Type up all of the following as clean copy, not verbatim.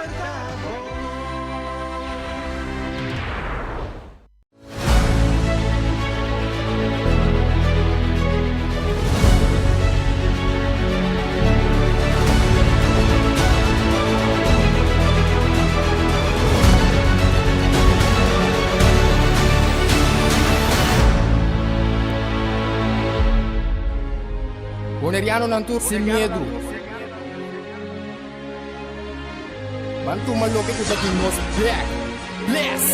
Semper ta bon. Bonerianonan tur sin miedu. Ban tuma loke ku ta di nos bek. Bless!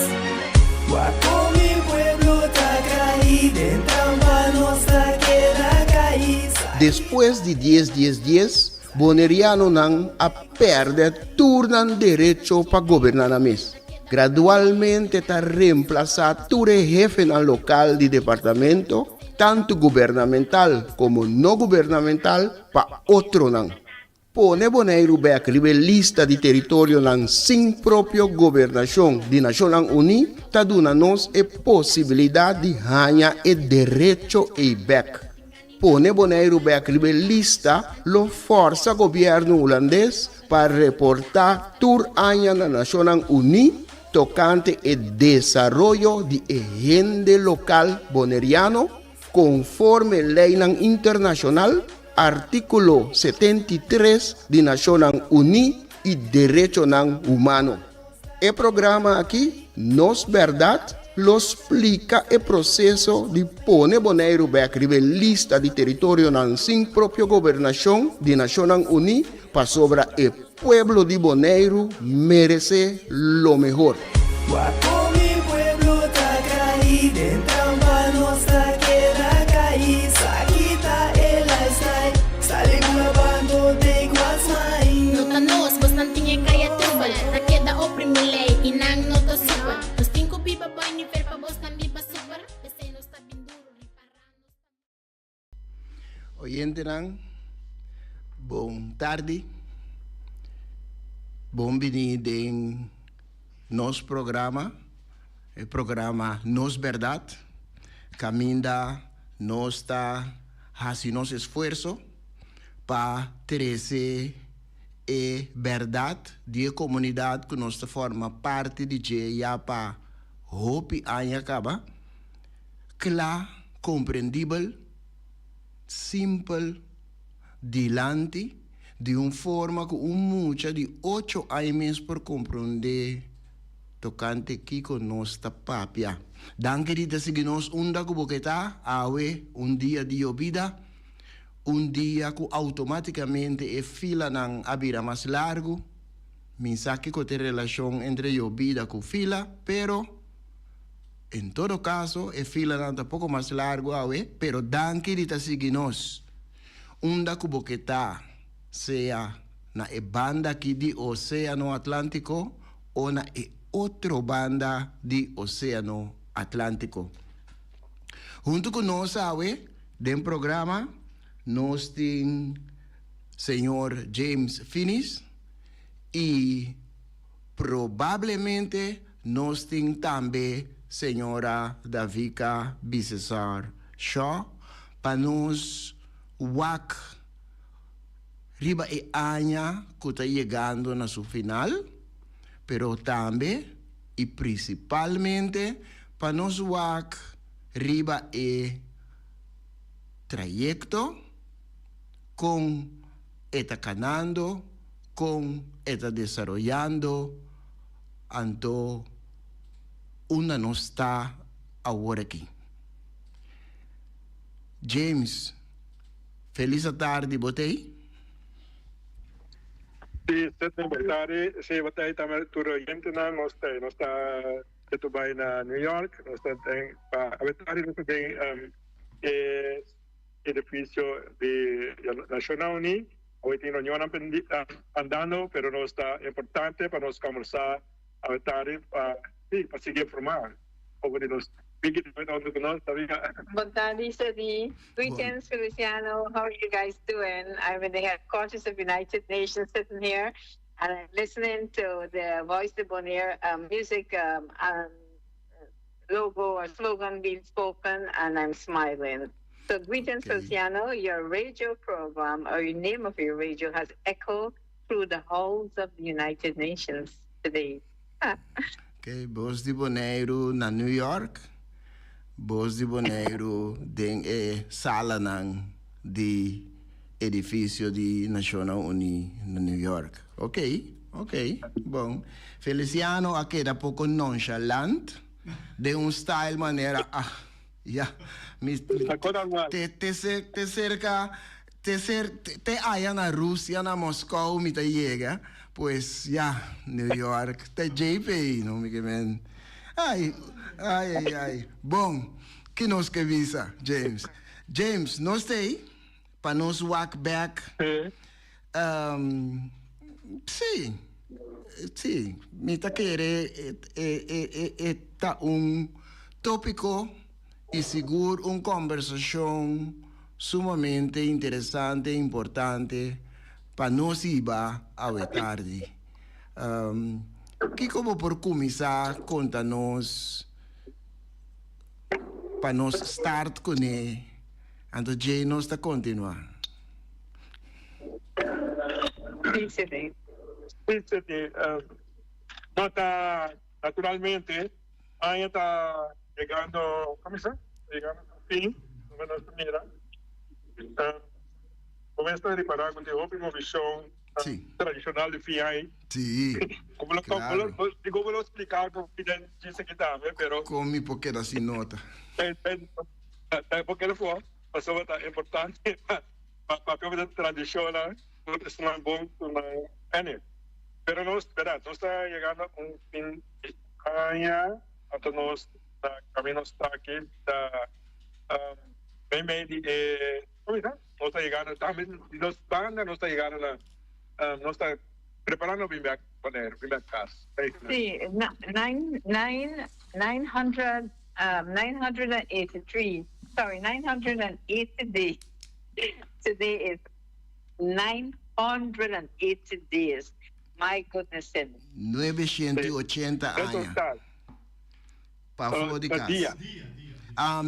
Wak kon mi pueblo ta kai den trampa nos ta keda kai. Despues di dies dies dies, Bonerianonan a pèrdè tur nan derecho pa goberná nan mes. Gradualmente ta remplasá tur e hefenan lokal di departamento, tantu gubernamental komo no gubernamental, pa otronan. Pone Boneiru bèk riba e lista di teritorionan sin propio gobernashon di Nashonnan Uní ta duna nos e posibilidat di haña e derecho ei bèk. Pone Boneiru bèk riba e lista lo fòrsa gobièrnu hulandes pa reportá tur aña na Nashonnan Uní tokante e desaroyo di e hende lokal boneriano konforme leinan internashonal, artíkulo 73 di Nashonnan Uní i derechonan humano. E programa aki, Nos Bèrdat, lo splika e proseso di pone Boneiru bèk riba e lista di teritorionan sin propio gobernashon di Nashonnan Uní pasobra e pueblo di Boneiru meresé lo mehor. Wak kon mi pueblo ta kai den trampa nos ta keda kai sa kita e lifestyle sali bula bando take what's mine. No ta nos, bosnan tin e kaya trubel Ta keda oprimi lei i nan no ta super Nos tin ku biba boi nivel pa bosnan biba super P'esei nos ta bin duru ripará nos ta Oyentenan, bon tardi. Bon bini den nos programa, e programa Nos Berdad, kaminda nos ta hasi nos esfuerso pa trese e bèrdat di e komunidat ku nos ta forma parti di dje ya pa hopi aña kaba, kla, komprendibel, simpel, dilanti, di un forma ku un mucha di ocho aña mes por komprondé tokante kiko nos ta papia. Danki di ta sigui nos unda ku bo ke ta awe, un dia di yobida. Un dia ku outomátikamente e filanan a bira mas largu. Mi sa kiko ta e relashon entre yobida ku fila, pero en todo kaso e filanan ta poko mas largu awe, pero danki di ta sigui nos. Unda ku bo ke ta, sea na e banda aki di Oséano Atlántiko o na e otro banda di Oséano Atlántiko. Huntu ku nos awe den programa nos tin señor James Finis i probablemente nos tin tambe señora Davika Bisesar Shaw pa nos wak riba e aña ku ta yegando na su final, pero tambe i prinsipalmente pa nos wak riba e trayekto, kon e ta kanando, kon e ta desaroyando, anto unda nos ta awor aki. James, felis atardi bo t'ei? Sí, Sidney, bo tardi. Sí, bo t'ei tambe tur oyentenan. Nos t'ei, nos ta Ketu bai na New York, nos ta den pa awe tardi nos ta den e edifisio di Nashonnan Uní. Awe tin reunionnan andando, pero nos ta importante pa nos kombersá awe tardi pa sí pa sigui informá over di nos Vicky tambe ta huntu ku nos. Tabia. Bon tardi Sedi. Greetings Feliciano, how are you guys doing? I'm in the headquarters of United Nations sitting here. And I'm listening to the Voice de Bonaire music logo or slogan being spoken and I'm smiling. So greetings okay. Feliciano, your radio program or your name of your radio has echo. through the halls of the United Nations today. Ok, Bos di Boneiru na New York, Bos di Boneiru den e salanan di edifisio di Nashonnan Uní na New York. Ok, ok, bon. Feliciano a keda poko nonchalant den un style manera, ah, ya, mi, te, te, te serka Te ser te aya na Rusia na Moskou mi ta yega pues ya New York te JP no mi ke men ay ay ay ay bon ki nos ke bisa James James nos tei pa nos wak bek si si mi ta kere e e e e ta un topiko i sigur un kombersashon sumamente interesante i importante pa nos hiba awe tardi. Kiko bo por kuminsá konta nos pa nos start kuné, anto djei nos ta kontinuá? Sí, Sidney. Sí, Sidney. No ta naturalmente. Aña ta yegando, como bisa? Yegando su fin, como nos ta mira. Bo mes ta ripara cu tin hopi movicion tradicional di fin ai. Sí, claro. Digo bo lo splica cu Fidel djis aki tambe, pero. Con mi por keda sin nota? Por keda for, pasobra ta importante pa papia di tradicionnan, cu esnan bon cu nan ene. Pero nos, berdad, nos ta yegando un fin di aña, anto nos ta camino staki ta meimei di e, como bisa? Nos ta yegando tambe di nos banda nos ta yegando na, nos ta preparando bin bek Bonaire, bin bek cas. Sí, nine, nine, 900, 983, sorry, 980 days. Today is 980 days. My goodness sin. 980 aña. Pafó di kas. Dia.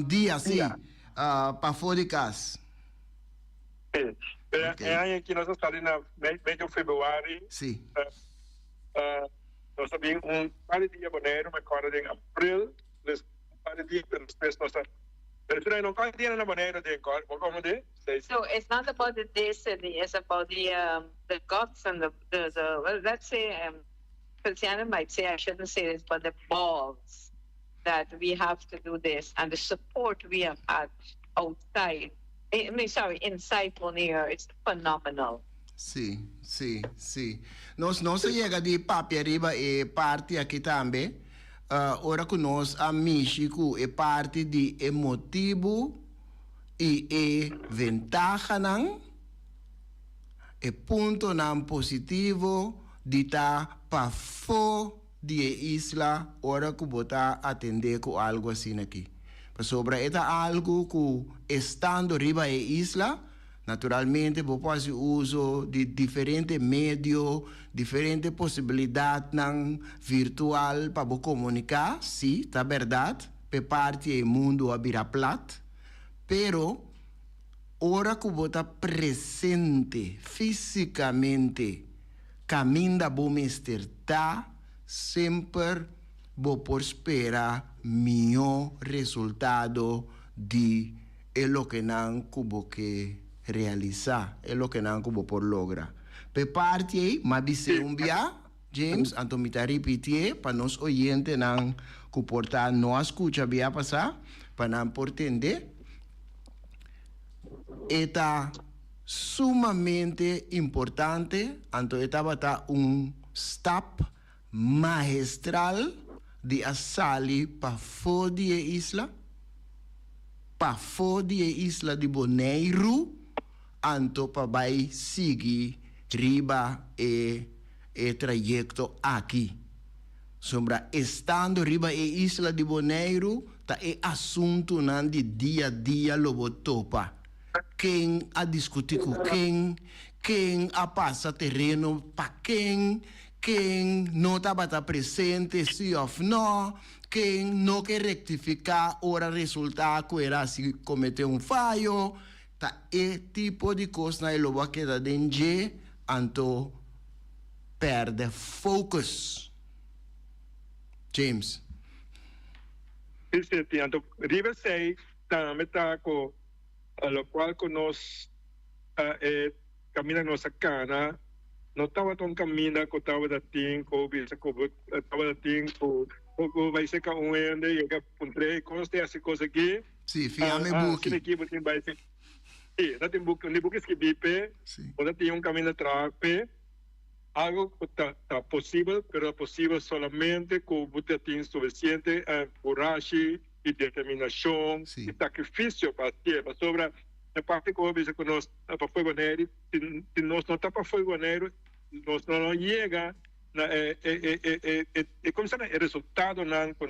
Dia, sí. Pafó di kas. Sí. E aña aki nos a sali na medio februari. Sí. Nos a bin un par di dia Boneiru, mi acorda den april. Un par di dia, pero despues nos a. Pero tur no kan tiene na Boneiru den kor, bo komo di? So it's not about the days Sidney, it's about the um, the guts and the the, the well, let's say um, Feliciano might say I shouldn't say this, but the balls that we have to do this and the support we have had outside, I mean, sorry, inside Bonaire, it's phenomenal. Sí, sí, sí. Nos nos a yega di papia riba e parti aki tambe, ora ku nos a mishi ku e parti di e motibu i e ventahanan, e puntonan positivo di ta pafó di e isla ora ku bo ta atendé ku algu asina aki. Pasobra e ta algu ku estando riba e isla, naturalmente bo por hasi uso di diferente medio, diferente posibilidatnan virtual pa bo komuniká, sí, ta bèrdat, p'e parti ei mundu a bira plat, pero ora ku bo ta presente físikamente, Caminda bo mester ta, semper bo por spera mihó resultado di e lokenan cu bo ke realisá, e lokenan cu bo por logra. P'e parti ei, m'a bis'é un bia, James, anto mi ta ripitié pa nos oyentenan cu por ta no a scucha bia pasá, pa nan por tende, e ta. Sumamente importante, anto e tabata un stap maestral di a sali pafó di e isla, pafó di e isla di Boneiru, anto pa bai sigui riba e e trayekto aki. Sombra estando riba e isla di Boneiru ta e asuntunan di dia dia lo bo topa. Ken a diskutí ku ken, ken a pasa tereno pa ken, ken no tabata presente sí òf nò, ken no ke rektifiká ora resultá ku el a hasi kometé un fayo. Ta e tipo di kosnan e lo bo a keda den dje, anto. pèrdè focus. James. Sí, sí, sí. Anto riba esei tambe ta ku lokual ku nos ta e kaminda ku nos a kana no tabata un kaminda ku tabata tin ku bisa ku bo tabata tin ku bo bai seka un hende yega puntr'é kon ta hasi kos aki. Sí, fia mi buki. Asina aki bo tin bai seka. Sí, no tin buki, un di buki skibí p'e, bo ta tin un kaminda traha p'e. Algo ku ta ta posibel, pero ta posibel solamente ku bo ta tin sufisiente kurashi i determinashon i sakrifisio pa hasié. Pasobra e parti ku bo bisa ku nos ta pa fo'i Boneiru, si nos no ta pa fo'i Boneiru, nos no lo yega na e e e komo se llama e resultadonan ku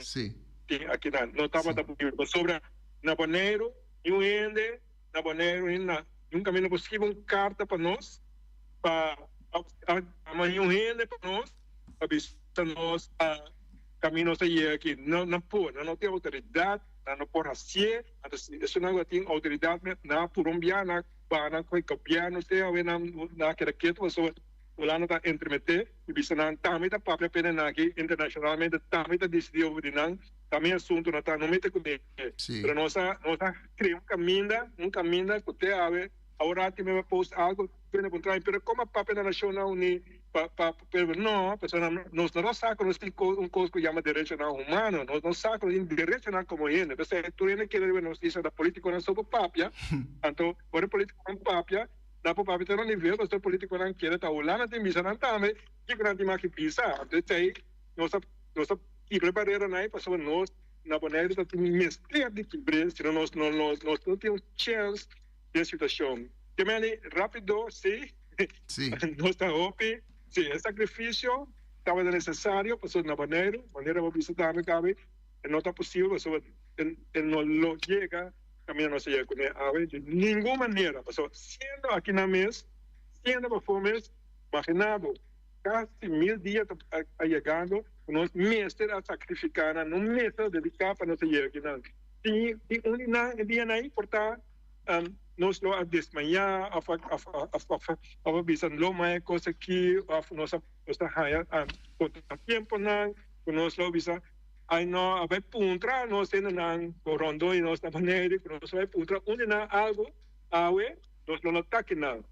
tin akinan. No tabata posibel pasobra na Boneiru niun hende na Boneiru ni na niun kaminda por skibi un karta pa nos pa ama niun hende pa nos pa bisa nos kaminda nos a yega aki. No nan por, nan no tin outoridat, nan no por hasié. Anto si esunnan ku a tin outoridat nan a puru un bia, nan a baha ku e gobièrnu te awe nan a keda ketu pasobra Hulanda ta entremeté i bisa nan tambe ta papia pene nan aki internashonalmente tambe ta disidí over di nan tambe e asuntunan ta no mete kuné. Pero nos a nos a krea un kaminda, un kaminda ku te awe Awor ti mi a post algo pena por trae pero como a papia na Nacionnan Uní pa pa pero no pasobra nos no ta sa cu nos tin un cos cu yama derechonan humano nos no sa cu nos tin derechonan como hende p'esei tur hende kere riba nos isla ta politiconan so por papia anto ora e politiconan papia nan por papia te na un nivel pasobra e politiconan kere ta Hulanda tin bisa nan tambe kico nan tin mas ki bisa anto esei nos ta nos ta kibra e bareranan ei pasobra nos na Bonaire ta tin mester di kibr'e sino nos no nos no tin un chance. Den situacion. Te meni rapido, si. Si. Nos ta hopi. Si, e sacrificio tabata necesario pasobra na Boneiru, manera bo bisa tambe cabe, e no ta posibel pasobra e no lo yega caminda nos a yega cune awe di ningun manera. Pasobra siendo aki nan mes, siendo pafó mes, imagina bo, casi mil dia ta a yegando cu nos mester a sacrifica nan, no mester a dedica pa nos a yega aki nan. Tin un di nan e dianan ei por ta. Nos lo a desmayá òf a bisa lo mai e kos aki òf nos a haña kontratiemponan ku nos lo bisa ai no a bai puntra nos hendenan ku rondó di nos na Boneiru ku nos a bai puntra un di nan algu awe nos lo no ta akinan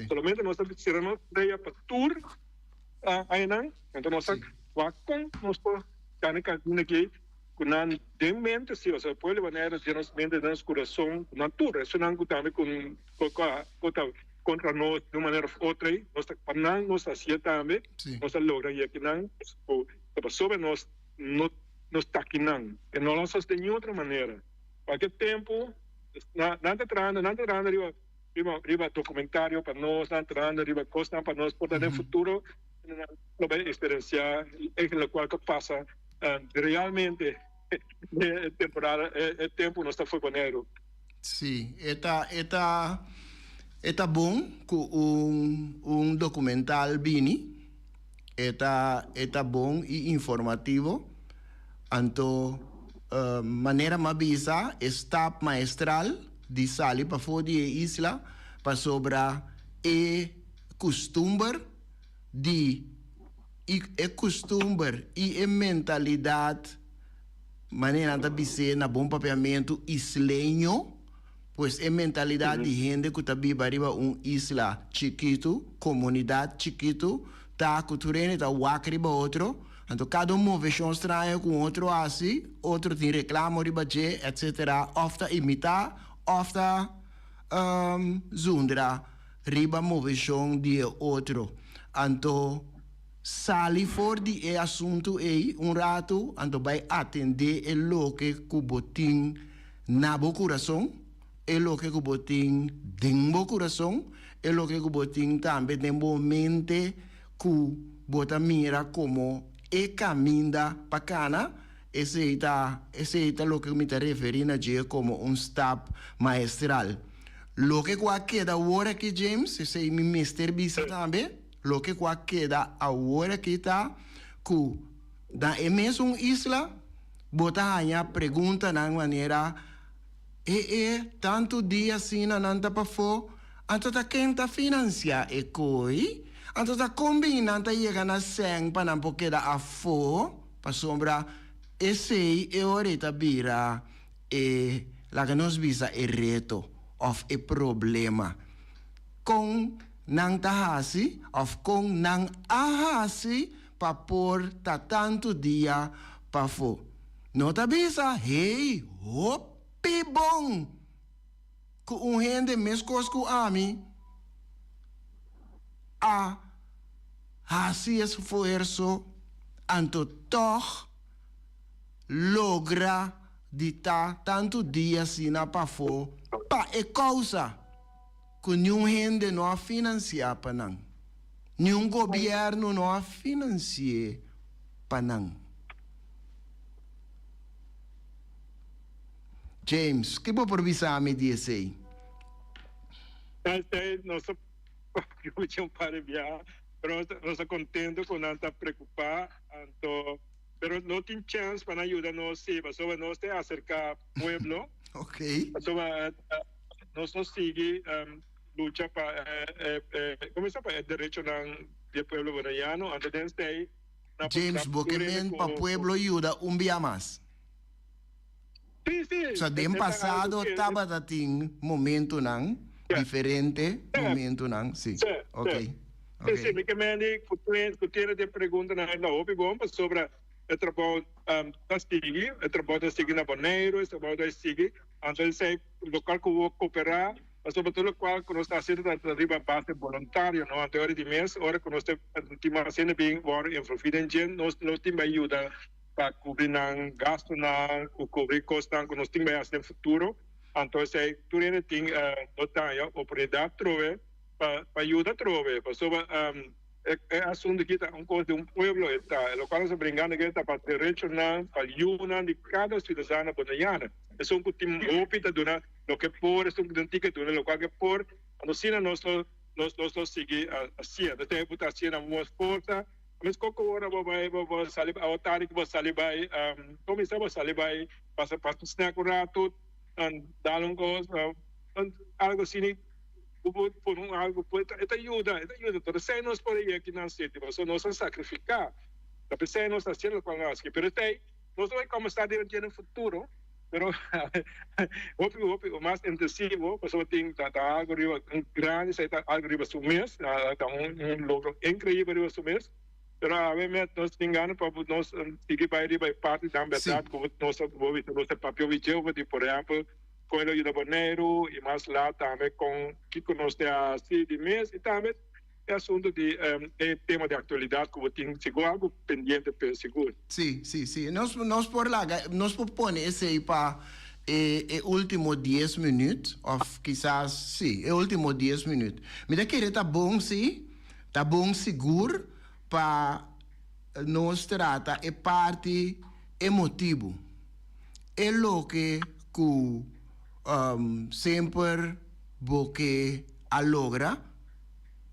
solamente nos ta sera nos tarea pa tur añanan anto nos a wak kon nos por gana e kaminda aki. Ku nan den mente, sí, osea, pueblo di Boneiru den nos mente, den nos kurason, ku nan tur, esunnan ku tambe ku ku ta kontra nos di un manera òf otro ei, nos ta pa nan nos ta hasié tambe, nos ta logra yeki nan ku ta pasobra nos no nos ta aki nan, e no lo hasi den niun otro manera. Kualke tempu nan ta trahando, nan ta trahando riba riba riba dokumentario pa nos, nan ta trahando riba kosnan pa nos por ta den futuro nan lo bai eksperensiá e lokual ku pasa. Realmente e temporada e tempo nos ta for Boneiru. Sí, e ta e ta e ta bon ku un un dokumental bini. E ta e ta bon i informativo. Anto manera m'a bisa e stap maestral di sali pafó di e isla pasobra e kustumber di I e kustumber i e mentalidat, manera nan ta bis'é na bon papiamentu, isleño, pues e mentalidat di hende ku ta biba riba un isla chikitu, komunidat chikitu, ta ku tur hende ta wak riba otro, anto kada un moveshon straño ku un otro hasi, otro tin reklamo riba dje, etsetera, òf ta imitá òf ta zundra. Riba moveshon di e otro. Anto sali for di e asuntu ei un ratu, anto bai atendé e loke ku bo tin na bo kurason, e loke ku bo tin den bo kurason, e loke ku bo tin tambe den bo mente ku bo ta mira komo e kaminda pa kana, esei ta esei ta loke mi ta referí na dje komo un stap maestral. Loke ku a keda awor aki, James, esei mi mester bisa tambe, loke ku a keda awor aki ta ku na e mesun isla bo ta haña preguntanan manera, E e tantu dia asina nan ta pafó, anto ta ken ta finansiá e koi? Anto ta kon bin nan ta yega na sèn pa nan por keda afó, pasobra esei e ora ei ta bira e, laga nos bisa e reto òf e problema. Kon nan ta hasi òf kon nan a hasi pa por ta tantu dia pafó? No ta bisa, Hey, hopi bon ku un hende meskos ku ami a hasi esfuerso anto tòg logra di ta tantu dia asina pafó pa e kousa ku niun hende no a finansiá pa nan, niun gobièrnu no a finansi'é pa nan. James, ki bo por bisa mi di esei? Esei nos ta papia mucha un par di biaha, pero nos ta contento cu nan ta preocupa, anto pero no tin chance pa nan yuda nos si, pasobra nos ta acerca pueblo, pasobra nos no sigui lucha pa como sa pa e derechonan di e pueblo bonaiano, anto den esei na James, bo ke men pa pueblo yuda un bia mas? Sí, sí. So den pasado tabata tin momentonan diferente momentonan, sí. Ok. Sí, sí, mi ke men di ku tiene den preguntanan ta hopi bon pasobra e trabou ta sigui, e trabou ta sigui na Boneiru, e trabou ta sigui, anto esei lokual ku bo koperá pasobra tur lokual ku nos ta hasiendo ta riba base boluntario, no? Anto ora di mes ora ku nos ta tin mas hende bin wòrdu envolví den dje nos lo tin bai yuda pa kubri nan gastunan ku kubri kosnan ku nos tin bai hasi den futuro. Anto esei tur hende tin no daña oportunidat trobe pa yuda trobe pasobra e asuntu aki ta un kos di un pueblo e ta e lokual nos ta bringando aki ta pa derechonan pa yunan di kada siudadano bonaiano. Esun ku tin hopi ta duna loke por esun ku no tin ke duna lokual ke por. Anto asina nos lo nos lo sigui hasia. Nos tin ku ta hasia na nos forsa. Mes koko ora bo bai bo bo sali awa tardi ku bo sali bai kuminsá bo sali bai pasa pasa un snack un ratu dal un kos algu asina bo por pone un algu e ta yuda e ta yuda pero esei nos por a yega kinan seti pasobra nos a sakrifiká ta p'esei nos ta hasiendo lokual nos a hasi pero esei nos ta bai kuminsá den den futuro pero hopi hopi mas intensivo pasobra tin ta ta algo riba un grandi esei ta algo riba su mes ta un logro increibel riba su mes pero awe met nos tin gana pa nos sigui bai riba e parti nan berdad ku nos a bo bisa nos a papia obi dje di por ehempel kon el a yuda Boneiru i mas lat tambe kon kiko nos ta hasi di mes i tambe E asunto di e tema di actualidad cu bo tin sigur algo pendiente p'e sigur. Sí, sí, sí. Nos, nos por laga, nos por pone esey pa e, e ultimo dies minuut, of kisas, sí, e ultimo dies minuut. Mi ta kere ta bon, sí, ta bon sigur pa nos trata e parti emotibo, e loke cu semper bo ke a logra.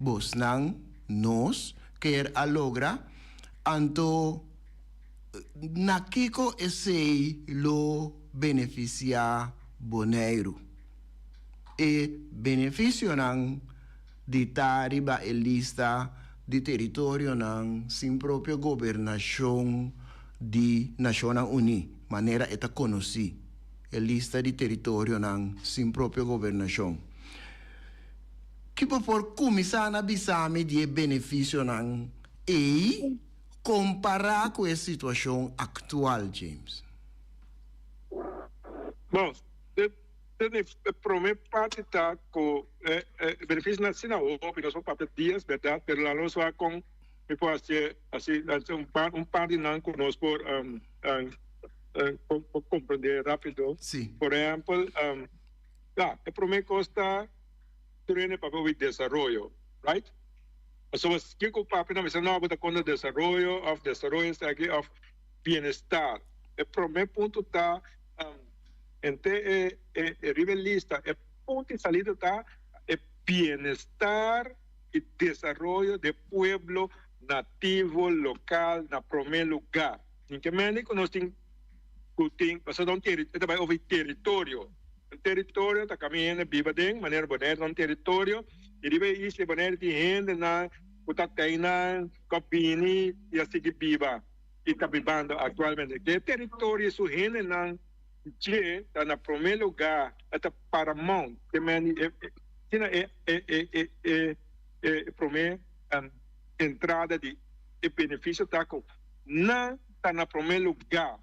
Bosnan, nos, kier a logra, anto na kiko esei lo benefisiá Boneiru? E benefisionan di ta riba e lista di teritorionan sin propio gobernashon di Nashonnan Uní, manera e ta konosí, e lista di teritorionan sin propio gobernashon. Ki bo por kuminsá na bisa mi di e benefisionan ei kompará ku e situashon aktual, James? Bon, e promé parti ta ku e benefisionan asina hopi, nos por papia dies, bèrdat, pero laga nos wak kon mi por hasié asi, un par un par di nan ku nos por por komprendé rápido. Por ehèmpel, Ya, e promé kos ta tur hende papia obi desaroyo, right? Pasobra kiko papia nan bisa no bo ta kontra desaroyo òf desaroyo esaki òf bienestar. E promé punto ta henter e e riba e lista e punto di salida ta e bienestar i desaroyo di e pueblo nativo lokal na promé lugá. Tin ke mende ku nos tin ku tin pasobra ta un teri e ta bai over teritorio. Un teritorio ta kami hende biba den, manera Bonaire ta un teritorio, i riba e isla di Bonaire tin hendenan ku ta teinan ku a bini i a sigui biba i ta bibando aktualmente. Ke teritorio su hendenan dje ta na promé lugá, e ta paramount, ke men di asina e e e promé entrada di e benefisio ta ku nan ta na promé lugá.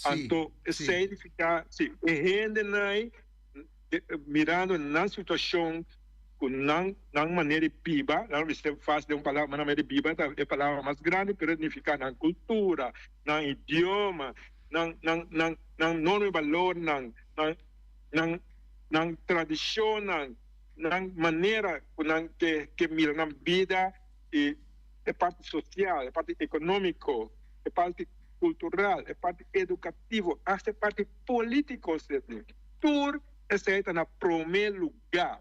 Anto esei nifiká si e hendenan mirando nan situashon ku nan nan manera di biba, nan lo bisa fásil den un palabra, nan manera di biba ta e palabra mas grandi pero e nifiká nan kultura, nan idioma, nan nan nan nan norma i balornan, nan nan nan tradishonnan, nan manera ku nan ke ke mira nan bida i e parti sosial, e parti ekonómiko, e parti kultural, e parti edukativo, asta e parti polítiko, Sidney. Tur esei ta na promé lugá.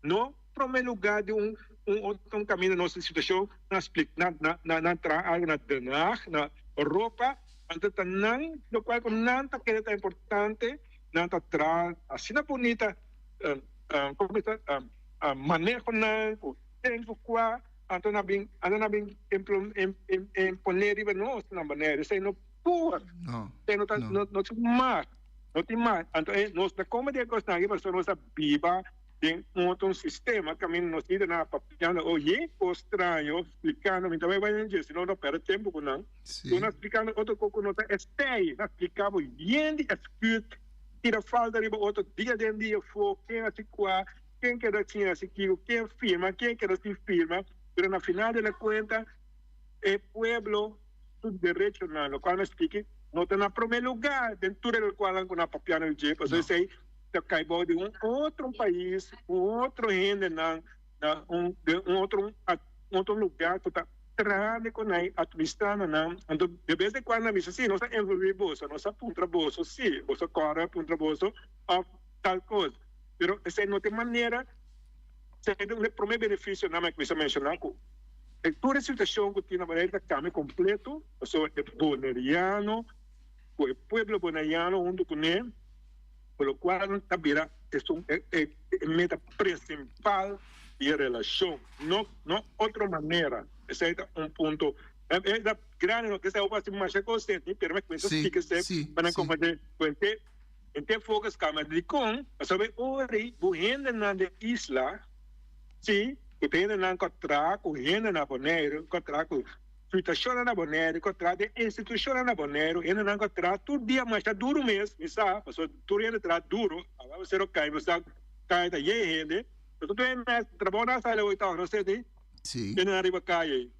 No promé lugá di un un otro un kaminda nos situashon na splik na na na nan traha algu na Den Haag na Europa anto ta nan lokual ku nan ta kere ta importante nan ta traha asina bunita komo bisa manehonan ku ten ku kua anto nan bin anto nan bin imponé riba nos na manera esei no por esei no ta no tin mas no tin mas anto e nos ta kome di e kosnan aki pasobra nos a biba den un otro sistema kaminda nos lidernan a papiando oye kos straño splikando mi ta bai bai den dje sino no perde tempu ku nan ku nan splikando otro kos ku no ta esei nan splika bo yen di esküs tira falta riba otro dia den dia afó ken hasi kua ken keda sin hasi kiko ken firma ken keda sin firma pero na final de la kuenta e pueblo su derechonan lokual mi spliki no ta na prome luga den tur e lokualnan ku nan papia na dje pasobra esei ta kai bou di un otro pais un otro hendenan na un den un otro un otro luga ku ta trahando ku nan administrando nan anto de bes en kuando nan bisa si nos a envolvi boso nos a puntra boso si boso a kòrda a puntra boso òf tal kos pero esei no ta e manera esei ta un di e prome benefisionan mi a kuminsá menshoná ku e tur e situashon ku tin na manera ta kambia kompleto pasobra e boneriano ku e pueblo boneriano huntu kuné ku lokual ta bira esun e meta prinsipal di e relashon no no otro manera esei ta un punto e ta grandi no esei hopi hasi masha kos senti pero mi a kuminsá splika esei pa nan komprende ku henter henter focus kambia dikon pasobra e ora ei bo hendenan den isla si ku ta hendenan ku a traha ku hende na Boneiru ku a traha ku Situashonnan na Boneiru ku a traha den institushonnan na Boneiru, hendenan ku a traha tur dia masha duru mes, mi sa, pasobra tur hende traha duru, awe bo sero kai bo sa kai ta yei hende, pasobra tur hende mes trabou nan a sali awe tòg, no seti? Hendenan riba kai ei.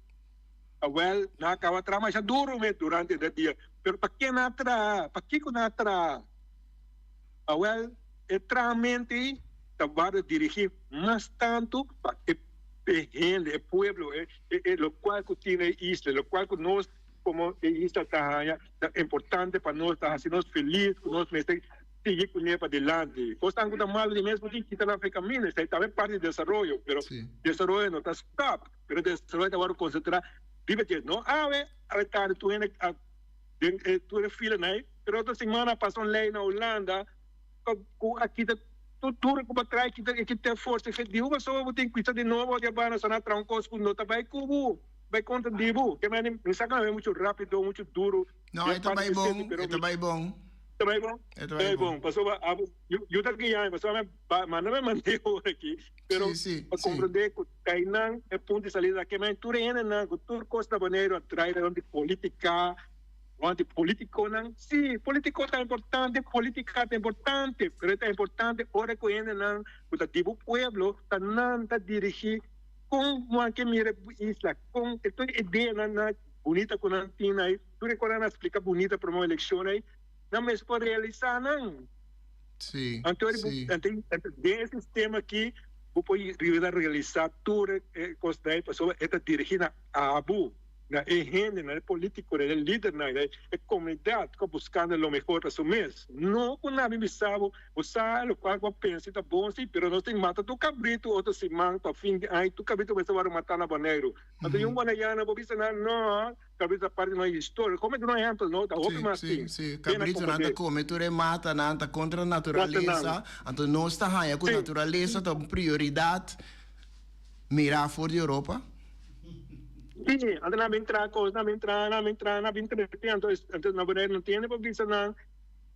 Awèl, nan a kaba traha masha duru mes durante e dia, pero pa ke nan a traha? Pa kiko nan a traha? Awèl, e trahamento ei ta wòrdu dirigí mas tantu pa e e hende, e pueblo, e e lokual ku tin na e isla, lokual ku nos komo e isla ta haña ta importante pa nos, ta hasi nos felis, ku nos mester sigui kuné padilanti. Kosnan ku ta malu di mes bo tin kita nan for e kaminda, esei tambe parti di desaroyo, pero desaroyo no ta stòp, pero desaroyo ta wòrdu konsentrá riba dje. No awe, awe tardi tur hende a den e tur e filanan ei, pero otro simana a pasa un lei na Hulanda ku a kita tur tur ku bo trae kita e kita forsa e di bo so bo tin kuisa di nobo di abana so na traha un kos ku no ta bai ku bo bai kontra di bo ke meni mi sa kaba muchu rapido muchu duru No e ta bai bon e ta bai bon ta bai bon e ta bai bon pasobra abo yu ta guia mi pasobra mi manda mi mande ora aki pero pa komprende ku kainan e punto di salida ke meni tur e hendenan ku tur kos na Boneiru a trae di politika. Wante politiconan, si, politico ta importante, politica ta importante, pero e ta importante ora cu hendenan cu ta di bo pueblo ta nan ta dirigi con bo a ke mira bo isla, con e tur ideanan na bunita cu nan tin ay, tur e cosnan nan a splica bunita prome eleccion ay, nan mes por realisa nan. Si, Anto si. anto den e sistema aki bo por yuda realisa tur e cosnan ay pasobra e ta dirigi na abo. Na e hendenan, e politiconan, e lidernan, e comunidad cu a buscando lo mehor pa su mes. No cu nan a bisa bo, bo sa locual cu bo pensa ta bon si, pero nos tin mata tur cabrito otro siman pa fin di aña tur cabrito mester worde mata na Boneiru. Anto yun Boneiano bo bisa nan no, cabrito ta parti di nos historia. Come duna un ehempel no, ta hopi mas tin. Si, si, cabritonan ta come tur e matanan, ta contra naturalesa, anto nos ta haya cu naturalesa ta un prioridad. mirá for di Europa? Sí, anto nan a bin traha kos, nan a bin traha, nan a bin traha, nan a bin trete, anto anto na Bonaire no tin hende pa bisa nan,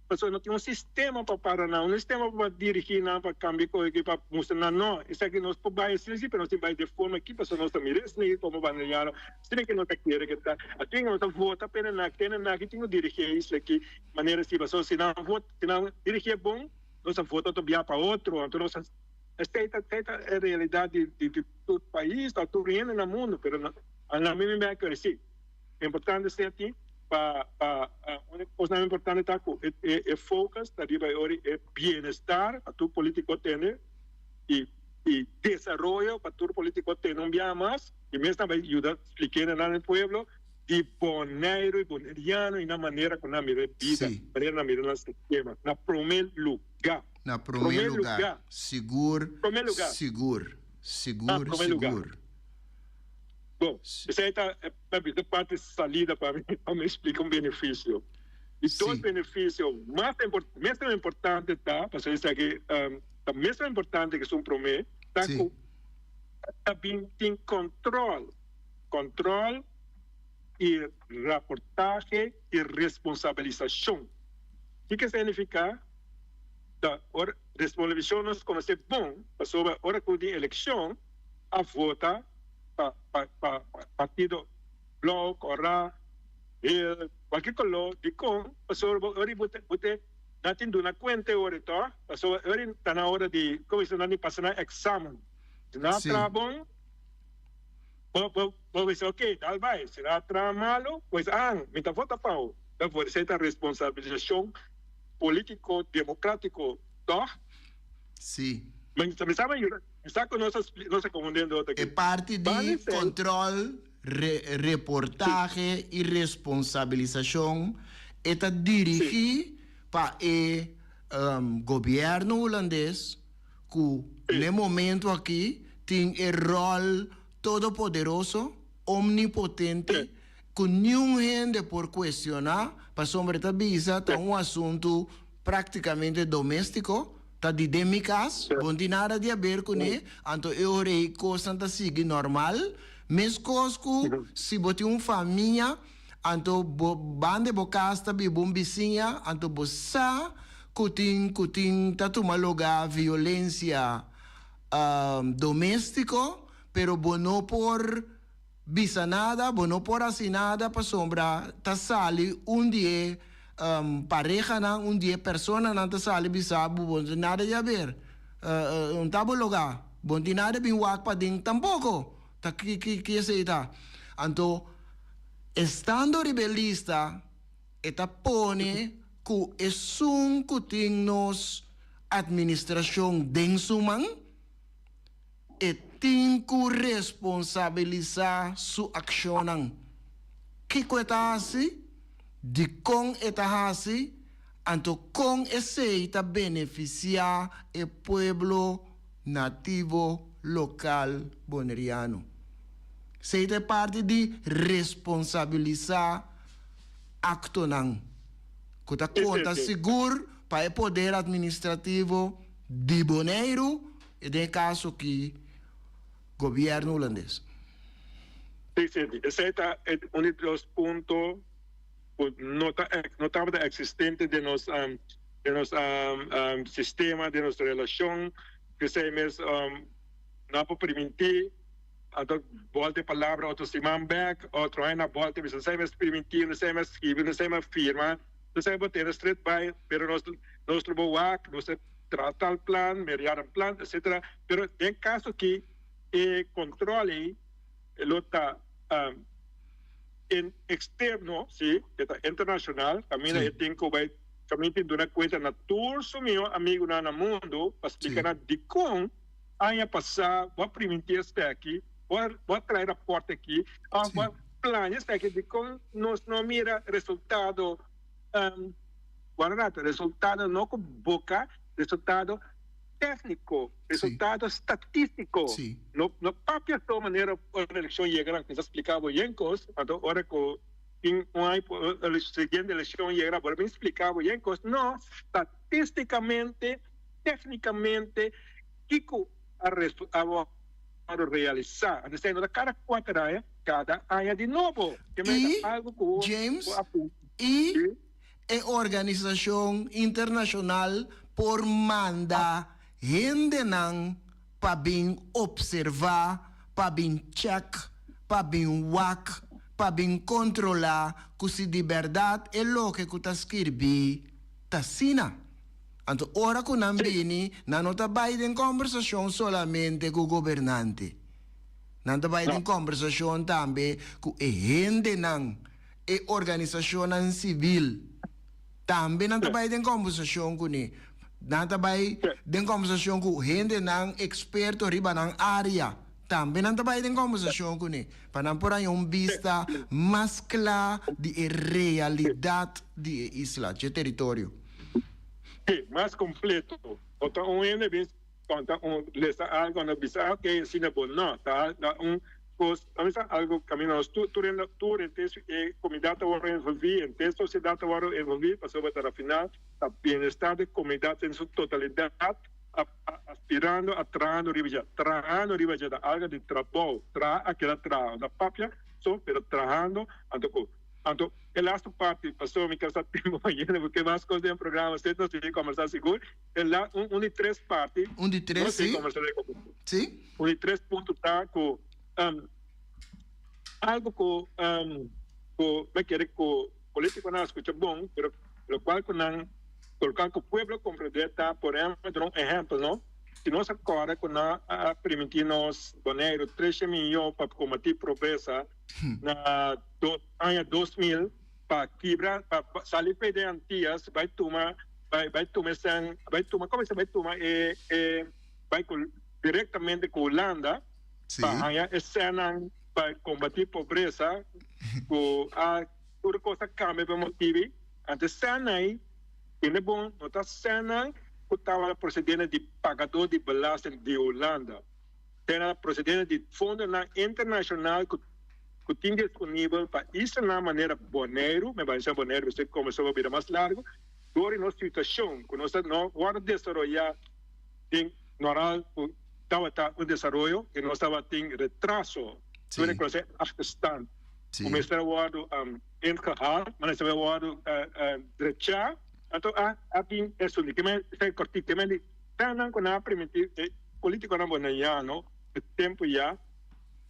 pasobra no tin un sistema pa para nan, un sistema pa dirigí nan, pa kambia kos aki, pa mustra nan no, esaki nos por bai asina si, pero nos tin bai di e forma aki pasobra nos ta mira esaki komo baneriano, asina ke nos ta kere ke ta, asina ke nos ta vota p'e nan, te nan aki tin ku dirigí e isla aki manera si, pasobra si nan vota, si nan dirigí e bon, nos a vota otro bia pa otro, anto nos a. Esei ta esei ta e realidat di di di tur pais o tur hende na mundu pero na na mi mi kere si importante esei aki pa pa un kosnan importante ta ku e e e focus ta riba e ora e bienestar pa tur politico tene i i desaroyo pa tur politico tene un biaha mas i mes nan bai yuda splike na nan e pueblo di Boneiru i boneriano i nan manera ku nan mira e bida manera nan mira nan sistema na prome luga. Na promé lugá. Sigur, sigur, sigur, sigur. Bon, esei ta e parti salida pa mi, pa mi splika un benefisio. Di dos benefisio mas mesmo importante ta, pasobra esaki ta mesmo importante ku esun promé, ta ku ta bin tin kòntròl, kòntròl i raportahe i responsabilisashon. Kiko esei nifiká? Ta ora responsabilisacion nos conoce bon pasobra ora cu tin eleccion a vota pa pa pa partido blauw, cora, geel, cualkier color dicon pasobra bo ora bo bo te nan tin duna cuenta e ora to pasobra ora ta na ora di como bisa nan di pasa nan examen si nan a traha bon bo bo bo bisa ok dal bay si nan a traha malo bo bisa ah mi ta vota pa bo ta esey ta responsabilisacion. Politico democratico toch? Sí. Mi sa mi sa cu nos a confundiendo otro aki. E parti di control, reportahe y responsabilisacion e ta dirigi pa e gobierno Hulandes cu n'e momento aki tin e rol todopoderoso, omnipotente, ku niun hende por kuestioná, pasobra e ta bisa ta un asuntu práktikamente doméstiko, ta di den mi kas, bo no tin nada di haber kuné, anto e ora ei kosnan ta sigui normal, meskos ku si bo tin un famia, anto bo banda di bo kas ta biba un bisiña, anto bo sa ku tin ku tin ta tuma lugá violensia doméstiko, pero bo no por. Bisa nada, bo no por hasi nada pasobra ta sali un di e parehanan, un di e personanan ta sali bisa bo, bo no tin nada di haber, no ta bo logá, bo no tin nada bin wak paden tampoko, ta ki ki esei ta? Anto estando riba e lista e ta pone ku esun ku tin nos administrashon den su man, E tin ku responsabilisá su akshonnan. Kiko e ta hasi? Dikon e ta hasi? Anto kon esei ta benefisiá e pueblo nativo lokal boneriano? Esei ta e parti di responsabilisá aktonan ku ta konta sigur pa e poder administrativo di Boneiru I den e kaso ki gobièrnu hulandes. Sí, sí, esei ta un di dos punto ku no ta no tabata eksistente den nos den nos sistema, den nos relashon. P'esei mes no a por primintí, anto bòlta e palabra otro siman bèk, otro aña na bòlta bisa esei mes primintí, esei mes skibi, esei mes firma, esei bo tene stret bai, pero nos nos lo bo wak, nos ta. Traha tal plan, meriaran plan, etcetera. Pero den caso ki e control ei lo ta externo, si, e ta internacional, caminda e tin cu bay, caminda tin duna cuenta na tur su miho amigunan na mundo pa splica nan dicon aña pasa bo a priminti esaki, bo a trae rapport aki, of bo a plania esaki, dicon nos no mira resultado. Guarda rato, resultado no ku boka, resultado tékniko, resultado statistiko. No no papia so manera ora elekshon yega nan kuminsá splika bo yen kos, anto ora ku tin un aña siguiente elekshon yega nan por a bin splika bo yen kos. No, statistikamente, téknikamente kiko a. wòrdu realisá. Anto esei no ta kada kuater aña, kada aña di nobo. Ke men I, ta algu ku James, bo a puntra. i Sí. e organisashon internashonal por manda hendenan pa bin opservá, pa bin chèk, pa bin wak, pa bin kontrolá ku si di bèrdat e loke ku ta skirbí ta asina. Anto ora ku nan bini, nan no ta bai den kòmbersashon solamente ku gobernante. Nan ta bai den kòmbersashon tambe ku e hendenan, e organisashonnan sivil. Tambe nan ta bai den kòmbersashon kuné. Nan ta bai den kòmbersashon ku hendenan eksperto riba nan área. Tambe nan ta bai den kòmbersashon kuné pa nan por haña un bista mas kla di e realidat di e isla, dje teritorio. Sí, mas kompleto. No ta un hende bin konta un lesa algu anto bisa ok asina bo. No, ta un kos, ta bisa algu kaminda nos tur tur hende tur henter e komunidat ta wòrdu envolví, henter sosiedat ta wòrdu envolví pasobra ta na final ta bienestar di komunidat den su totalidat a aspirando a trahando riba dje. Trahando riba dje ta algu di trabou, traha a keda traha, no ta papia so pero trahando anto ku. Anto e lastu parti, pasobra mi ker sa tempu mañana porque mas kos den programa usted nos tin kombersá sigur. E la un un di tres parti Un di tres, nos tin sí. kombersá den Sí. Un di tres punto ta ku algu ku ku mi kere ku politikonan a skucha bon, pero lokual ku nan lokual ku pueblo komprendé ta por ehèmpel, duna un ehèmpel no, si nos a kòrda ku nan a primintí nos Boneiru tresha miyon pa kombatí pobresa, na aña 2000 pa kibra pa sali p'e den Antillas bai tuma bai bai tuma esnan bai tuma como bai tuma e e bai cu directamente cu Hulanda pa haña esnan pa combati pobresa cu a tur cos a cambia pa e motibi anto esnan ai tende bon no ta esnan cu tabata procediendo di pagador di belasting di Hulanda. Tera procedente di fondonan internacional cu cu tin disponibel pa islanan manera Boneiru, mi bai bisa Boneiru pasobra e conversacion por bira mas largo, door di nos situacion cu nos ta no wordo desaroya den noral cu tabata un desaroyo y nos tabatin retraso, tur e conoce achterstand, cu mester a wordo ingehaald, mester a wordo drecha, anto a bin esun, kimen esaki cortico, kimen di. Esnan ku nan a primintí e polítikonan boneiano e tempu ya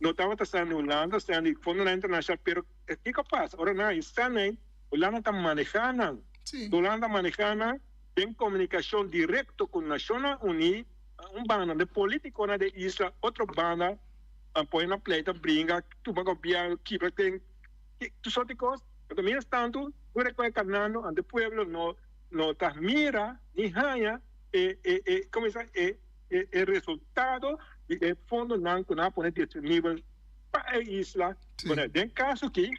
no tabata sa ni Hulanda sa ni fondonan internashonal, pero kiko a pasa? Ora nan a hisa nan, Hulanda ta manehá nan. Hulanda ta manehá nan den komunikashon direkto ku Nashonnan Uní, un banda de polítikonan den isla, otro banda a pone nan pleita bringa, tuma gobièrnu, kibra den tur sort di kos. Anto mientras tantu tur e kos kanando, anto e pueblo no no ta mira ni haña e e e como bisa e e e resultado di e fondonan cu nan a pone disponibel pa e isla. Bueno, den caso aki,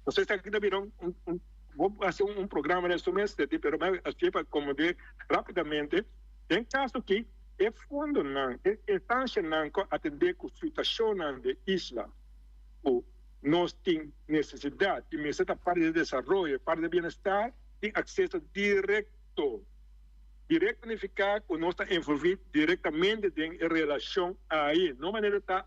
nos esaki ta bira un un bo haci un programa den su mes, pero mi a haci pa acomode rapidamente. Den caso aki e fondonan, e instancianan cu a atende cu situacionnan den isla cu nos tin necesidad y mester ta parti di desaroyo, parti di bienestar, tin acceso directo. Directo nifica cu nos ta envolvi directamente den e relacion ayi. No manera ta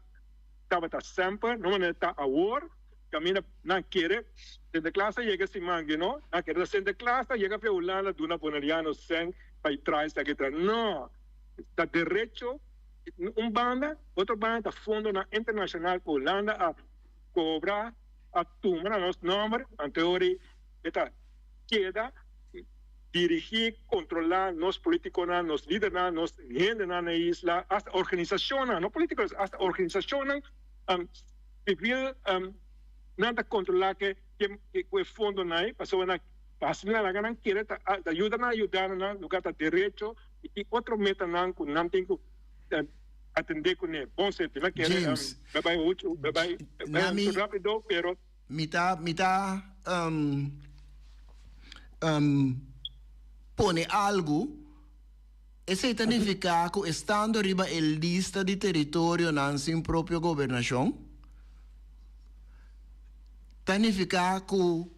tabata semper, no manera ta awor. Caminda nan kere Sinterklaas a yega siman di no, nan kere ta Sinterklaas ta yega fe Hulanda duna Boneriano cen pa e traha esaki traha. No, ta derecho un banda, otro banda ta fondonan internacional cu Hulanda a cobra, a tuma na nos nomber, anto ora e ta keda dirigí, kontrolá nos polítikonan, nos lidernan, nos hendenan na e isla, asta organisashonnan, no polítikonan, asta organisashonnan sivil nan ta kontrolá ke ku e fondonan ei, pasobra nan pa hasi nan laga nan kere ta yuda nan yuda nan lugar ta derecho i tin otro metanan ku nan tin ku atendé kuné. Bon senti, mi a kere James, mi a bai muchu, mi a bai Nami. muchu rápido, pero. Mi ta mi ta pone algu, esei ta nifiká ku estando riba e lista di teritorionan sin propio gobernashon, ta nifiká ku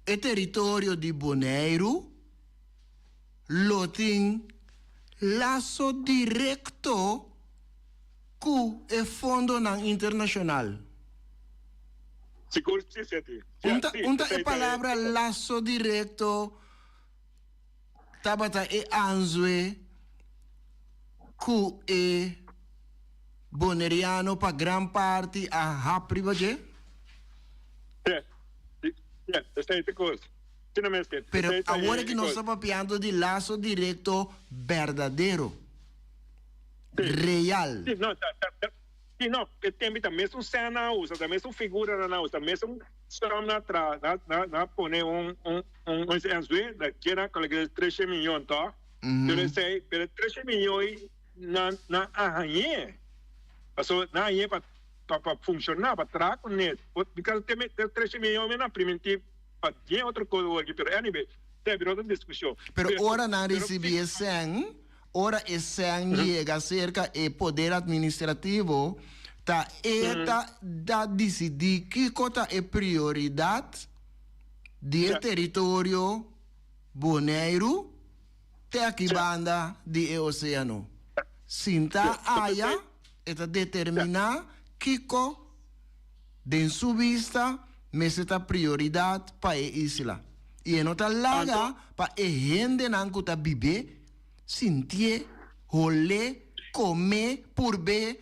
e teritorio di Boneiru lo tin laso direkto. ku e fondonan internashonal. Sigur si, Seti. Un ta, un ta e palabra laso direkto tabata e anzue ku e Boneriano pa gran parti a hap riba dje? Si, si, esei ta kos. Si no mester. Pero Esei ta awor e aki nos kos. ta papiando di laso direkto berdadero, Si. real. Si, no, ta, ta, ta, si, no, e tempi ta mesun sèn nan a usa, ta mesun figura nan a usa, ta mesun sòm nan a traha, nan, nan, nan a pone un, un, un, un anzue, da keda kòlek'e treshe miyon, tòg? Pero esei, pero e treshe miyon ei nan nan a hañ'é, pasobra nan a hañ'é pa pa pa funshoná, pa traha kuné. Because te te treshe miyon mi nan primintí pa dien otro kos awor aki, pero anyway, esei bira otro diskushon. Pero Pero ora nan pero risibí e sèn, ora e sèn yega serka e poder administrativo, ta e ta ta disidí kiko ta e prioridat di e teritorio Boneiru te aki banda di e oséano. Sinta aya e ta determiná kiko den su bista mester ta prioridat pa e isla. I e no ta laga pa e hendenan ku ta bib'é, sintié, hol'é, kom'é, purb'é,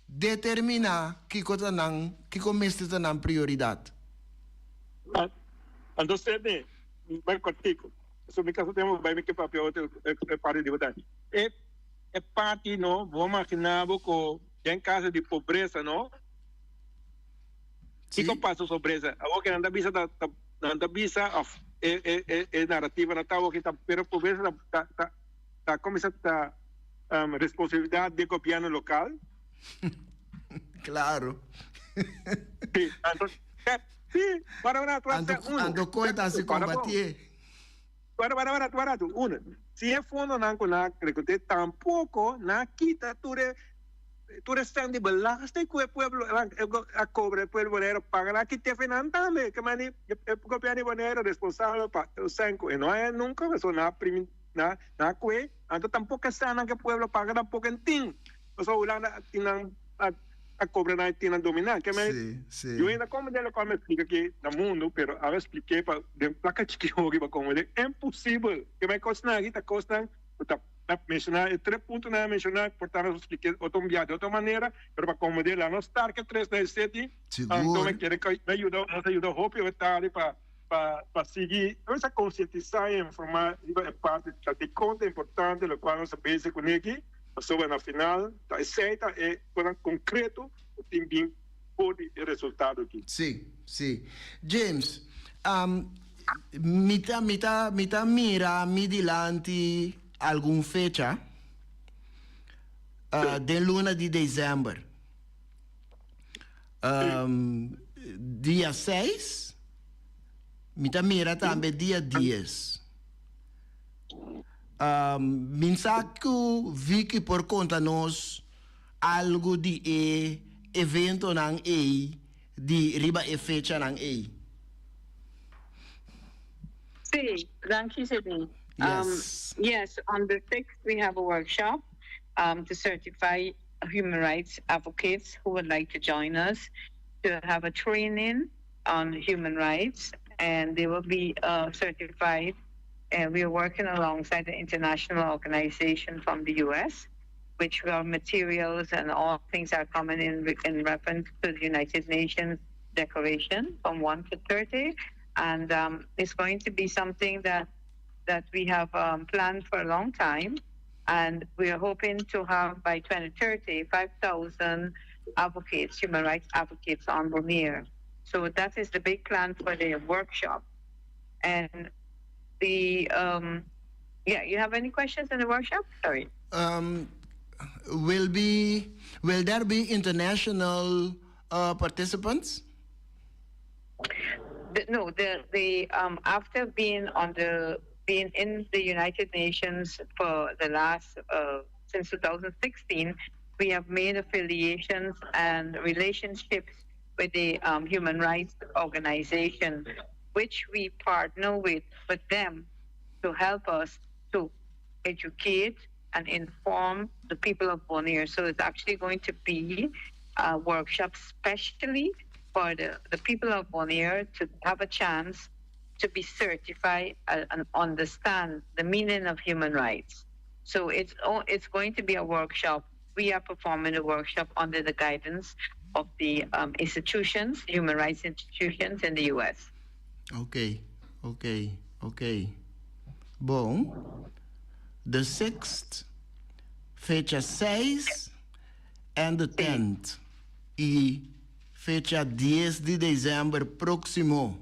determiná kiko ta nan, kiko mester ta nan prioridat. Anto sede, mi bai kòrtiku. Pasobra mi kasa tempu bai mi ke papia otro e parti di bo. E e parti no, bo magina bo ku den kaso di pobresa no, kiko pasa ku pobresa? Awor ke nan ta bisa ta nan ta bisa òf e e e narativanan ta awor ke ta pero pobresa ta ta ta kuminsá ta responsabilidat di e gobièrnu lokal. Claro. Sí, anto, sí, para para para Anto, anto koe ta hasi kombatié. Para para para para tu uno. Si e fondonan ku nan a rekoté tampoko nan a kita tur e tur e sèn di belasting ku e pueblo a kobra e pueblo Boneiru paga nan a kit'é fe nan tambe. Ke mandi e gobièrnu di Boneiru responsabel pa e sèn ku e no a nunka pasobra nan a primi nan a kue anto tampoko e sènnan ku e pueblo paga tampoko e tin. Pasobra Hulanda tin nan a cobra nan tin nan domina. Ke men yo ainda como den locual mi explica aki na mundo pero a explique pa den placa chiki hopi pa como den imposibel. Ke men cosnan aki ta cosnan cu ta menciona e tres puntonan a menciona por ta nos explique otro un bia di otro manera pero pa como den la nos start ke tres na e seti anto mi kere mi ayuda nos a yuda hopi awe tardi pa pa sigui nos a concientisa y informa riba e parti ta dicon ta importante locual nos a bezig cune aki. Pasobra na final ta esei ta e konan konkreto ku tin bin for di e resultado aki. Sí, sí. James, mi ta, mi ta, mi ta mira mi dilanti algun fecha den luna di december. Dia seis, mi ta mira tambe dia dies. Min sa ku Vicky por konta nos algu di e eventonan ei di riba e fechanan ei. Sí, danki Sidney. Yes. Yes, on the sixth we have a workshop to certify human rights advocates who would like to join us to have a training on human rights and they will be certified and we are working alongside the international organization from the US which our materials and all things are coming in in reference to the United Nations Declaration from 1 to 30 and um, it's going to be something that that we have um, planned for a long time and we are hoping to have by 2030 5,000 advocates, human rights advocates on Bonaire. So that is the big plan for the workshop. And the um, yeah, you have any questions in the workshop? Sorry. Um, will be will there be international uh, participants? The, no, the the um, after being on the being in the United Nations for the last uh, since 2016, we have made affiliations and relationships with the um, human rights organization, which we partner with with them to help us to educate and inform the people of Bonaire. So it's actually going to be a workshop specially for the, the people of Bonaire to have a chance to be certified and understand the meaning of human rights. So it's it's going to be a workshop. We are performing a workshop under the guidance of the um, institutions, human rights institutions in the U.S. Ok, ok, ok. Bon. The 6th, fecha 6 and the 10th. I fecha 10 di december proximo.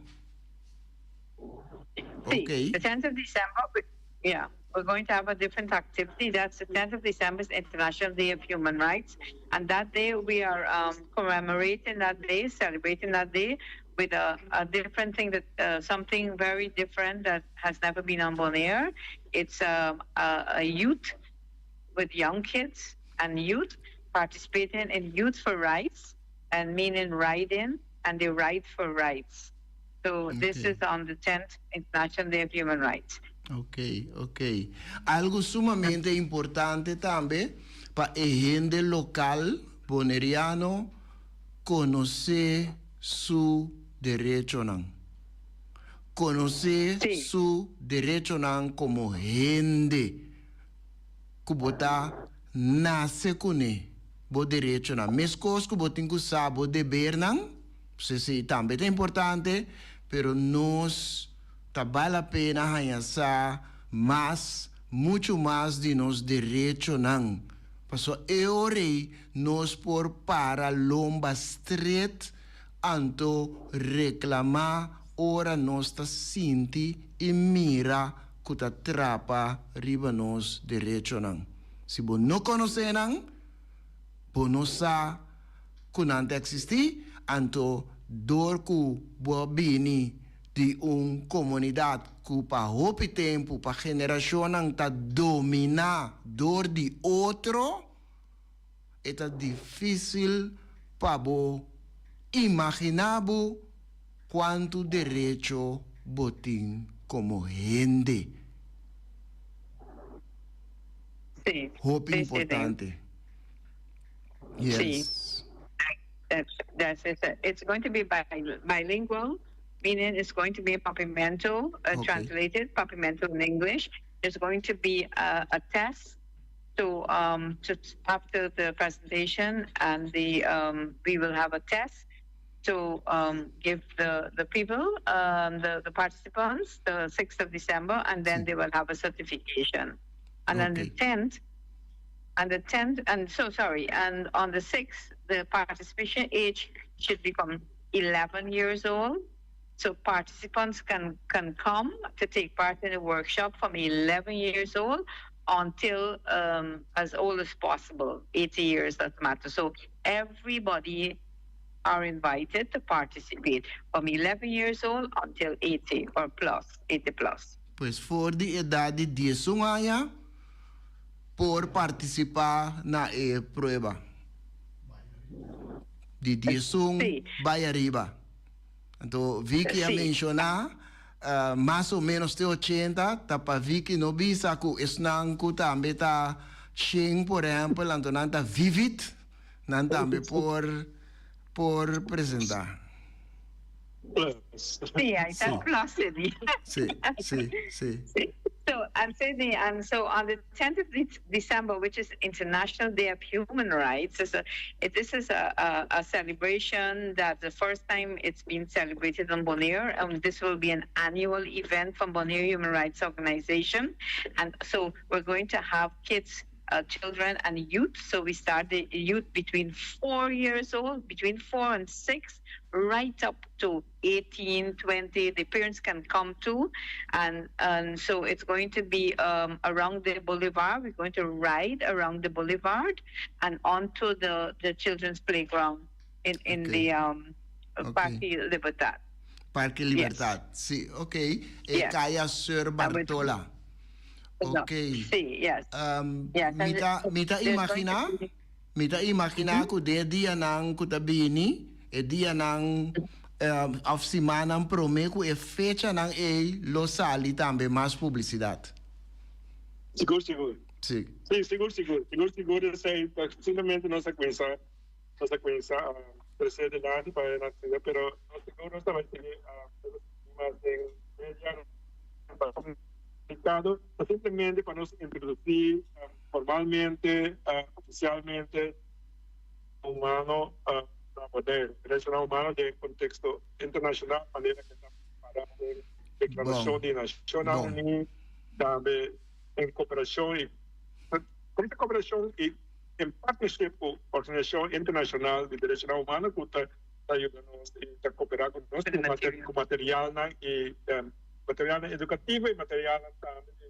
Ok. The 10th of December, yeah, we're going to have a different activity. That's the 10th of December is International Day of Human Rights. And that day we are um, commemorating that day, celebrating that day with a, a different thing that uh, something very different that has never been on Bonaire. It's um, a, a youth with young kids and youth participating in Youth for Rights and meaning riding, and they ride for rights. So okay. this is on the 10th International Day of Human Rights. Ok, ok. Algo sumamente importante tambe pa e hende local Boneriano conoce su derechonan. Conoce Sí. su derechonan como hende cu bo ta nace cune, bo derechonan. Mescos cu bo tin cu sa bo debernan, esey tambe ta importante, pero nos ta bal la pena haña sa mas, mucho mas di nos derechonan. Pasobra e ora ei nos por para lomba stret anto reclama ora nos ta sinti y mira cu ta trapa riba nos derechonan. Si bo no conoce nan, bo no sa cu nan ta existi, anto door cu bo a bini di un comunidad cu pa hopi tempo, pa generacionnan ta domina door di otro, e ta dificil pa bo imagina bo cuanto derecho bo tin como hende. Sí. Hopi Sí, sí, sí. importante. Sí. Yes. That's, that's it. It's going to be bilingual, meaning it's going to be Papiamento, Okay. translated Papiamento in English. There's going to be a, a test to um to after the presentation, and the um we will have a test to um give the the people um the the participants the 6th of December, and then Sí. they will have a certification. And then the Okay. 10th, and the 10th, and so sorry, and on the 6th, the participation age should become 11 years old. So participants can, can come to take part in the workshop from 11 years old until um, as old as possible, 80 years, that matter. So everybody are invited to participate from 11 years old until 80 or plus, 80 plus. Pues for di edad di 11 aña por participa na e prueba. Di 11 Sí. bay ariba. Anto Vicky a Sí. menciona mas o menos te 80 ta pa Vicky no bisa cu esnan cu tambe ta shen por ehempel anto nan ta vivid nan tambe por por presenta. Plus. Sí, ahí está Sí. plus, Sidney. Sí, sí, sí. Sí. So, and Sidney, and so on the 10th of December, which is International Day of Human Rights, is a, it, this is a, a, a celebration that the first time it's been celebrated on Bonaire, and this will be an annual event from Bonaire Human Rights Organization. And so we're going to have kids uh, children and youth. So we start the youth between four years old, between four and six, right up to 18, 20. The parents can come too. And, and so it's going to be um, around the boulevard. We're going to ride around the boulevard and onto the, the children's playground in, in Okay. the um, Okay. Parque Libertad. Parque Libertad. Sí, ok. E Yes. Caya Sir Bartola. Ok. Sí, yes. Um, Yes, mi ta, mi ta there's going imagina, to be- mi ta imagina ku den e dianan ku ta bini, e dianan um, of simannan prome ku e fechanan ei lo sali tambe mas publisidat. Sigur, sigur. Si. Si, sigur, sigur. Sigur, sigur esei ta simplemente nos a cuminsa, nos a cuminsa trece dilanti pa e nan pero nos sigur nos ta bai sigui mas den media pa comunicado, ta simplemente pa nos introduci formalmente, oficialmente humano na Boneiru, derechonan humano den contexto internacional manera cu ta para den Declaracion di Nacionnan Uni, tambe en cooperacion y con ta cooperacion y en partnership cu Organisacion Internacional di Derechonan Humano cu ta yuda nos y ta coopera cu nos cu materialnan y materialnan educativo y materialnan tambe di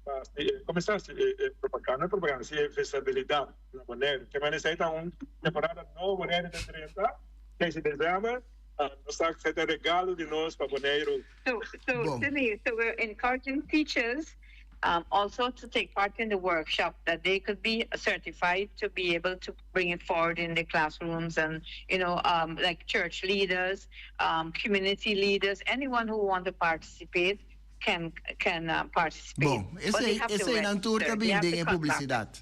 pa cuminsa haci e propaganda, propaganda si e visibilidad na Boneiru. Ke manera esey ta un temporada nobo Boneiru ta drenta, seis di december, nos ta ta regalo di nos pa Boneiru. So, so, Cindy, so we're encouraging teachers um, also to take part in the workshop that they could be certified to be able to bring it forward in the classrooms and, you know, um, like church leaders, um, community leaders, anyone who want to participate can can uh, participate. Bon, esei, esei nan tur ta bin den e publisidat.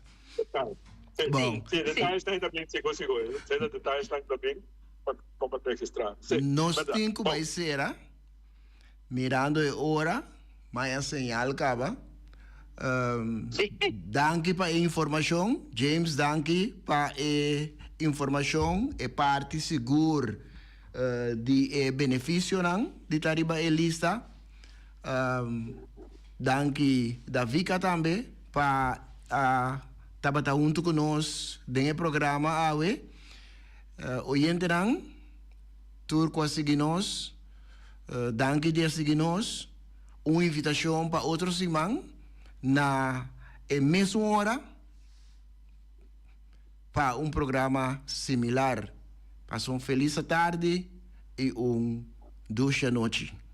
Bon. Si, detalles nan ta bin, sigur, sigur. Esei detalles nan ta bin pa pa registrá. Si, Nos tin ku bai sera, mirando e ora, mai a señal kaba. Um, danki pa e informashon. James, danki pa e informashon, e parti sigur uh, di e benefisionan di ta riba e lista. Um, danki Davika tambe pa a tabata huntu ku nos den e programa awe. Uh, oyentenan, tur ku a sigui nos, uh, danki di a sigui nos. Un invitashon pa otro siman na e mesun ora pa un programa similar. Pasa un felis atardi i un dushi anochi.